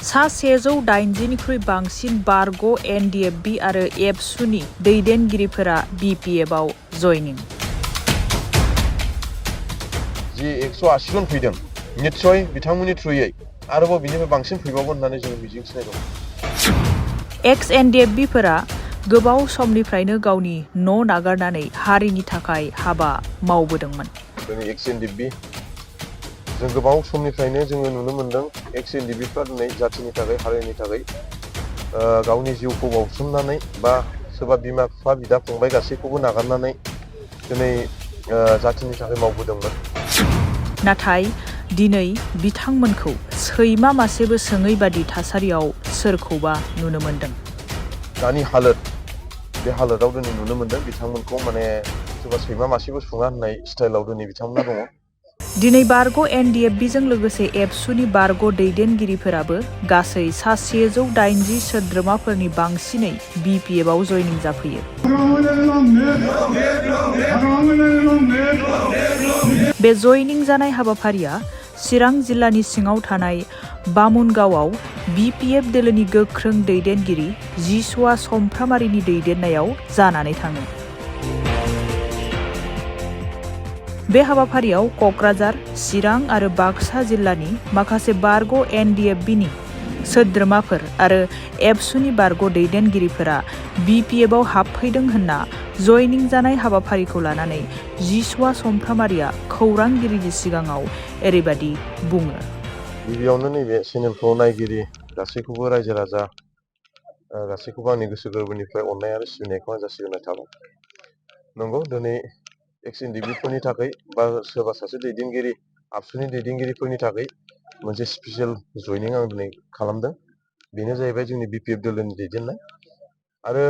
सा 180निख्रुइ बांसिन बारग' एनडिएफबि आरो एबसुनि दैदेनगिरिफोरा बिपिएफआव जयनिं। जि 180 जन फैदों निश्चय बिथांमोननि थ्रुयै आरोबाव बिनिफ्राय बांसिन फैबावगोन होननानै जों मिजिंथिनाय दं। एक्स एनडिएफबिफोरा गोबाव समनिफ्रायनो गावनि न' नागारनानै हारिनि थाखाय हाबा मावबोदोंमोन। दिनै एक्स एनडिएफबि जों गोबाव समनिफ्रायनो जोङो नुनो मोनदों एक्स एनडिएफबिफ्रा दिनै जाथिनि थाखाय हारिनि थाखाय गावनि जिउखौ बावसोमनानै बा सोरबा बिमा बिफा बिदा फंबाय गासैखौबो नागारनानै दिनै जाथिनि थाखाय मावबोदोंमोन। नाथाय दिनै बिथांमोनखौ सैमा मासेबो सोङै बादि थासारियाव सोरखौबा नुनो मोनदों। दानि हालोद बे हालोदाव दिनै नुनो मोनदों बिथांमोनखौ माने सोरबा सैमा मासेबो सुङा होननाय स्टाइलाव दिनै बिथांमोना दङ। दिनै बारग' एनडिएफबिजों लोगोसे एबसुनि बारग' दैदेनगिरिफोराबो गासै सा 180 सोद्रोमाफोरनि बांसिनै बिपिएफआव जयनिं जाफैयो। बे जयनिं जानाय हाबाफारिया चिरां जिल्लानि सिङाव थानाय बामुनगावआव बिपिएफ दोलोनि गोख्रों दैदेनगिरि जिसुआ समफ्रामारिनि दैदेननायाव जानानै थाङो। बे हाबाफारियाव क'क्राझार, चिरां आरो बाक्सा जिल्लानि माखासे बारग' एनडिएफबिनि सोद्रोमाफोर आरो एबसुनि बारग' दैदेनगिरिफोरा बिपिएफआव हाबफैदों होनना जयनिं जानाय हाबाफारिखौ लानानै जिसुआ समफ्रामारिया खौरांगिरिनि सिगाङाव ओरैबादि बुङो। गिबियावनो नैबे चेनेलखौ नायगिरि गासैखौबो रायजो राजा गासैखौबो आंनि गोसो गोरबोनिफ्राय अननाय आरो सिबिनायखौ आं जासिग्रोनाय थाबाय। नंगौ दिनै एक्स एनडिएफबिफोरनि थाखाय बा सोरबा सासे दैदेनगिरि आबसुनि दैदेनगिरिफोरनि थाखाय मोनसे स्पेसियेल जयनिं आं दिनै खालामदों। बेनो जाहैबाय जोंनि बिपिएफ दोलोनि दैदेननाय। आरो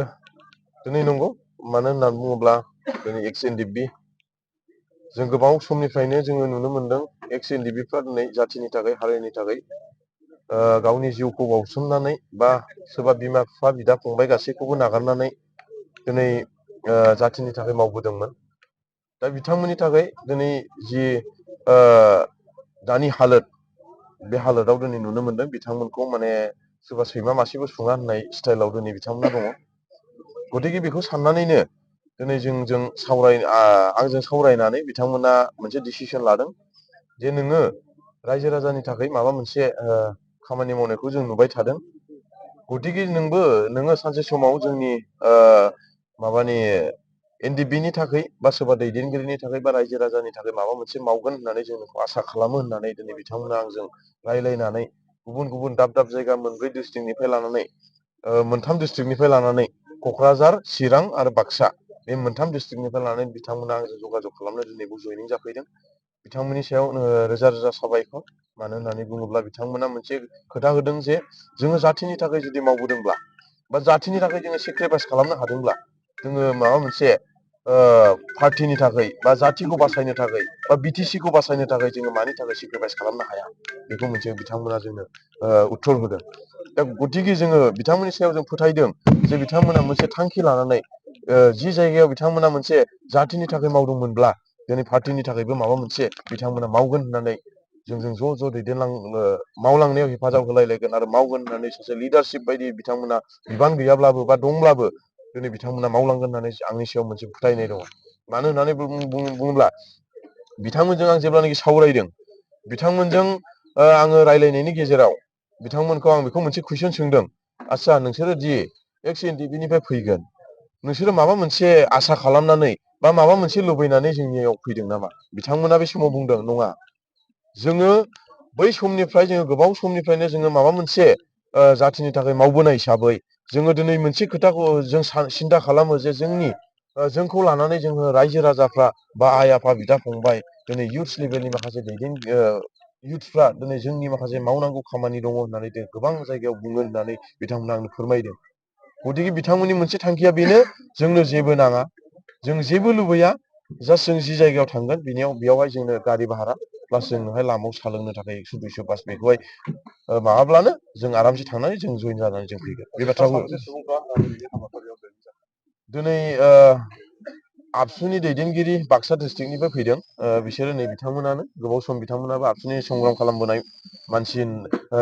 दिनै नंगौ मानो होननानै बुङोब्ला दिनै एक्स एनडिएफबि जों गोबाव समनिफ्रायनो जोङो नुनो मोनदों एक्स एनडिएफबिफ्रा दिनै जाथिनि थाखाय हारिनि थाखाय गावनि जिउखौ बावसोमनानै बा सोरबा बिमा बिफा बिदा फंबाय गासैखौबो नागारनानै दिनै जाथिनि थाखाय मावबोदोंमोन। दा बिथांमोननि थाखाय दिनै जि दानि हालोद बे हालोदाव दिनै नुनो मोनदों बिथांमोनखौ माने सोरबा सैमा मासेबो सुङा होननाय स्टाइलाव दिनै बिथांमोना दङ। गतिके बेखौ साननानैनो दिनै आंजों सावरायनानै बिथांमोना मोनसे डिसिसन लादों जे नोङो रायजो राजानि थाखाय माबा मोनसे खामानि मावनायखौ जों नुबाय थादों। गतिके नोङो सानसे समाव जोंनि माबानि एनडिएफबिनि थाखाय बा सोरबा दैदेनगिरिनि थाखाय बा रायजो राजानि थाखाय माबा मोनसे मावगोन होननानै जों नोंखौ आसा खालामो होननानै दिनै बिथांमोना आंजों रायलायनानै गुबुन गुबुन दाब दाब जायगा 4 डिस्ट्रिक्टनिफ्राय लानानै 3 डिस्ट्रिक्टनिफ्राय लानानै क'क्राझार, चिरां आरो बाक्सा बे 3 डिस्ट्रिक्टनिफ्राय लानानै बिथांमोना आंजों जगाजग खालामनो दिनै जयनिं जाफैदों। बिथांमोननि सायाव रोजा रोजा साबायखर। मानो होननानै बुङोब्ला बिथांमोना मोनसे खोथा होदों जे जोङो जाथिनि थाखाय जुदि मावबोदोंब्ला बा जाथिनि थाखाय जोङो सेक्रिफाइस खालामनो हादोंब्ला जोङो माबा मोनसे पार्टिनि थाखाय बा जाथिखौ बासायनो थाखाय बा बिटिसिखौ बासायनो थाखाय जोङो मानि थाखाय सेक्रिफाइस खालामनो हाया बेखौ मोनसे बिथांमोना जोंनो उत्तर होदों। दा गतिके जोङो बिथांमोननि सायाव जों फोथायदों जे बिथांमोना मोनसे थांखि लानानै जि जायगायाव बिथांमोना मोनसे जाथिनि थाखाय मावदोंमोनब्ला दिनै पार्टिनि थाखायबो माबा मोनसे बिथांमोना मावगोन होननानै जोंजों ज' मावलांनायाव हेफाजाब होलायलायगोन आरो मावगोन होननानै सासे लिडारशिप बायदि बिथांमोना बिबान गैयाब्लाबो बा दंब्लाबो दिनै बिथांमोना मावलांगोन होननानै आंनि सायाव मोनसे फोथायनाय दङ। मानो होननानै बुङोब्ला बिथांमोनजों आं जेब्लानाखि सावरायदों बिथांमोनजों आङो रायलायनायनि गेजेराव बिथांमोनखौ आं बेखौ मोनसे कुइसन सोंदों, आदसा नोंसोरो दि एक्स एनडिएफबिनिफ्राय फैगोन नोंसोरो माबा मोनसे आसा खालामनानै बा माबा मोनसे लुबैनानै जोंनियाव फैदों नामा? बिथांमोना बे समाव बुंदों नङा। जोङो बै समनिफ्राय जोङो गोबाव समनिफ्रायनो जोङो माबा मोनसे जाथिनि थाखाय मावबोनाय हिसाबै जोङो दिनै मोनसे खोथाखौ जों सिन्था खालामो जे जोंखौ लानानै जोङो रायजो राजाफ्रा बा आइ आफा बिदा फंबाय दिनै इयुथ्स लेभेलनि माखासे इयुथ्सफ्रा दिनै जोंनि माखासे मावनांगौ खामानि दङ होननानै गोबां जायगायाव बुङो होननानै बिथांमोना आंनो फोरमायदों। गतिके बिथांमोननि मोनसे थांखिया बेनो जोंनो जेबो नाङा, जों जेबो लुबैया, जास्ट जों जि जायगायाव थांगोन बेयावहाय जोंनो गारि भारा प्लास जोंनोहाय लामायाव साहा लोंनो थाखाय 100-200 बास बेखौहाय माबाब्लानो जों आरामसे थांनानै जों जइन जानानै जों फैगोन। बे बाथ्राखौ दिनै आबसुनि दैदेनगिरि बाक्सा डिस्ट्रिक्टनिफ्राय फैदों। बिसोरो नै बिथांमोनानो गोबाव सम बिथांमोनाबो आबसुनि संग्राम खालामबोनाय मानसि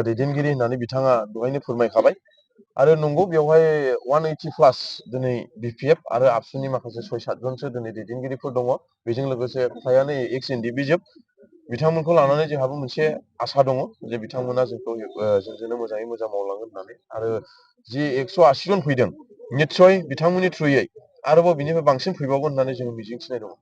दैदेनगिरि होननानै बिथाङा दहायनो फोरमायखाबाय। आरो नंगौ बेवहाय 180 प्लास दिनै बिपिएफ आरो आबसुनि माखासे 6-7 जनसो दिनै दैदेनगिरिफोर दङ। बेजों लोगोसे फ्रायानो एक्स एनडिबि जोब। बिथांमोनखौ लानानै जोंहाबो मोनसे आसा दङ जे बिथांमोना जोंखौ जोंजोंनो मोजाङै मोजां मावलांगोन होननानै। आरो जि 180 जन फैदों निस्सय बिथांमोननि थ्रुयै आरोबाव बिनिफ्राय बांसिन फैबावगोन होननानै जों मिजिंथिनाय दङ।